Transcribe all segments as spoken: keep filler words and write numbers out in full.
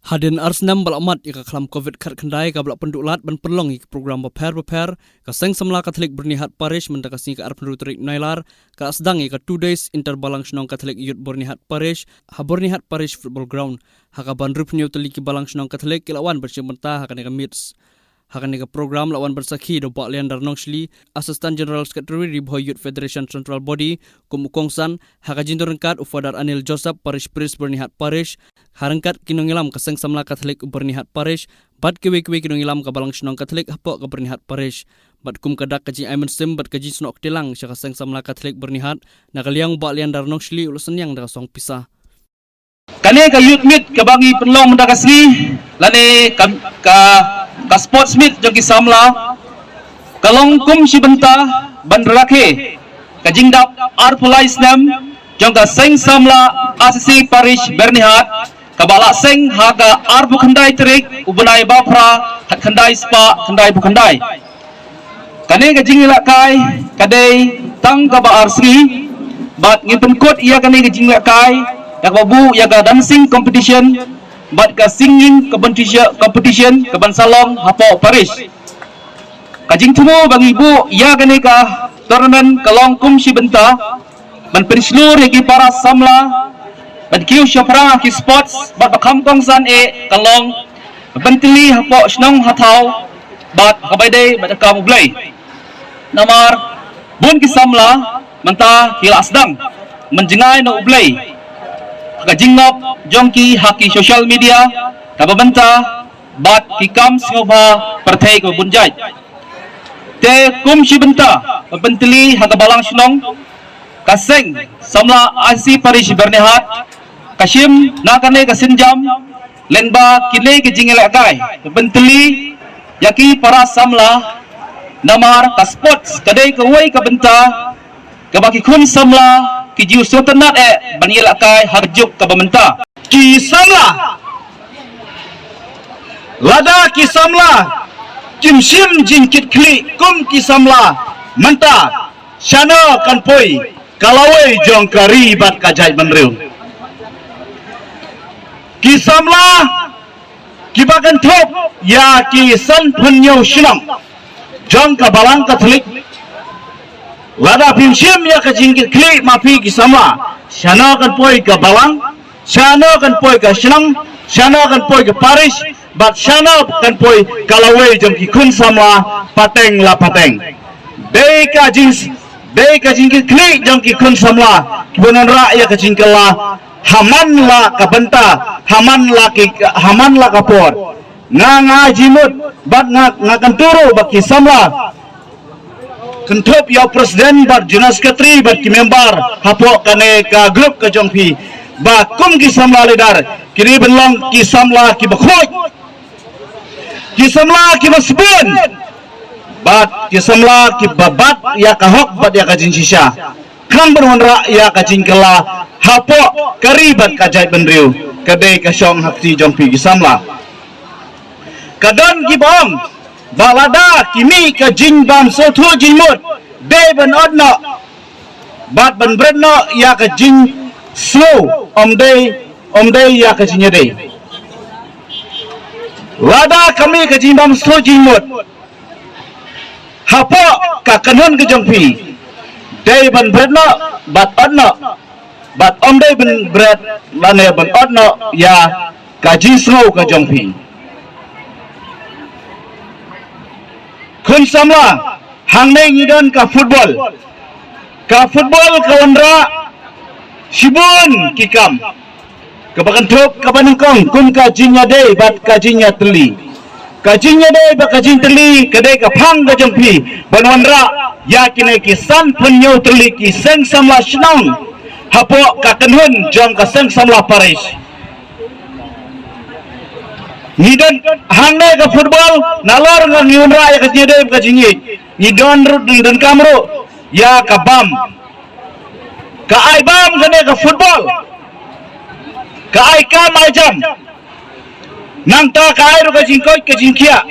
Hadien ar snem ba la mat ïa ka khlam covid khatkhyndai kaba la pynduh lad ban pynlong ïa ki program bapher bapher, ka Seng Samla Katholik Byrnihat Parish mynta ka sngi ka arphew tarik Nailar ka la sdang ïa ka two days Inter Balang Shnong Katholik Youth Byrnihat Parish ha Byrnihat Parish Football Ground, ha kaba hynriewphew tylli ki balang shnong Katholik ki la wan ban shim bynta ha kane ka meets. Ha kane ka program la wan ban sakhi da u Bah Leander Nongshli, Assistant General Secretary Ri Bhoi Youth Federation Central Body, kum u kongsan, ha ka jingdon ryngkat u Father Anil Joseph, Parish Priest Byrnihat Parish, ha ryngkat ki nongïalam ka Seng Samla Katholik Byrnihat Parish, bad kiwei kiwei ki nongïalam ka Balang Shnong Katholik hapoh ka Byrnihat Parish. Bad kum ka dak ka jingai mynsiem bad ka jingsnoh kti lang sha ka Seng Samla Katholik Byrnihat, na ka liang u Bah Leander Nongshli u la synñiang da ka song pisa. Kane ka youth meet kaba ngi pynlong mynta ka sngi, lane ka, ka, ka sports meet jong ki samla, ka long kum shi bynta ban rakhe ka jingdap arphew lai snem jong ka Seng Samla R C C Parish Byrnihat, kaba la seng ha ka arphew khyndai tarik u bnai ba phra, khatkhyndai spah khyndaiphew khyndai. Kane ka jingïalehkai ka dei tang kaba ar sngi, bad ngin pynkut ïa kane ka jingïalehkai da kaba buh ïa ka dancing competition bad ka singing competition, competition kaban sa long hapoh parish. Ka jingthmu ba ngi buh ïa kane ka tournament ka long kum shi bynta ban pynshlur ïa ki para samla ban kiew shaphrang ha ki sports bad ba kham kongsan eh ka long ban pyntylli hapoh shnong ha thaw bad ha kaba ïadei bad ka kam U Blei. Namar bun ki samla mynta ki la sdang mynjngai na U Blei ha ka jingngop jong ki ha ki social media kaba mynta bad ki kam sngewbha pyrthei kaba bun jait. Te kum shi bynta ban pyntylli ha ka balang shnong, ka Seng Samla R C C Parish Byrnihat ka shim na kane ka sienjam lyngba kine ki jingïalehkai ban pyntylli ïa ki para samla, namar ka sports ka dei kawei ka bynta kaba ki khun samla ki ju sngewtynnat eh ban ïalehkai ha ka juk kaba mynta. Ki samla, lada ki samla kim shim jingkitkhlieh kum ki samla mynta, shano kan poi ka lawei jong ka ri bad ka jaitbynriew? Ki samla kiba kynthup ïa ki sanphew hynñiew shnong jong ka Balang Katholik, lada phim shim ïa ka jingkitkhlieh ma phi ki samla, shano kan poi ka balang, shano kan poi ka shnong, shano kan poi ka parish, bad shano kan poi ka lawei jong ki khun samla pateng la pateng. Dei ka jing, dei ka jingkitkhlieh jong ki khun samla kiban wanrah ïa ka jingkylla ha man la ka bynta, ha man la ki, ha man la ka por. Nga, nga ai jingmut bad nga, nga kyntu ruh ba ki samla, kynthup ïa u president bad general secretary bad ki member hapoh kane ka group ka jong phi, ba kum ki samla leader, ki dei ban long ki samla kiba khuid, ki samla kiba sbun, bad ki samla kiba bat ïa ka hok bad ïa ka jingshisha. Khnang ban wanrah ïa ka jingkylla hapoh ka ri bad ka jaitbynriew, ka dei ka shong ha kti jong phi ki samla. Ka don kiba ong ba lada ki mih ka jingbym sngewthuh jingmut, dei ban ot noh bad ban bret noh ïa ka jingsngew, ym dei, ym dei ïa ka jingïadei. Lada ka mih ka jingbym sngewthuh jingmut hapoh ka kynhun ka jong phi, dei ban bret noh bad ot noh, bad ym dei ban bret lane ban ot noh ïa ka jingsngew ka jong phi. Khun samla, hangne ngi don ka football. Ka football ka wanrah shibun ki kam, kaba kynthup kaba nyngkong kum ka jingïadei bad ka jingïatylli. Ka jingïadei bad ka jingtylli ka dei ka phang ka jong phi ban wanrah ïa kine ki sanphew hynñiew tylli ki seng samla shnong hapoh ka kynhun jong ka seng samla parish. Ngi don hangne ka football, nalor ngi wanrah ïa ka jingïadei bad ka jingïeit, ngi don ruh, don, donkam ruh ïa ka bam. Ka ai bam kane ka football ka ai kam ai jam. Nangta ka ai ruh ka jingkoit ka jingkhiah.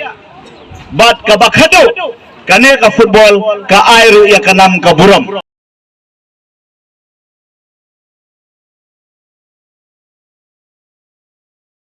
Bad kaba khadduh, kane ka football ka ai ruh ïa ka nam ka burom.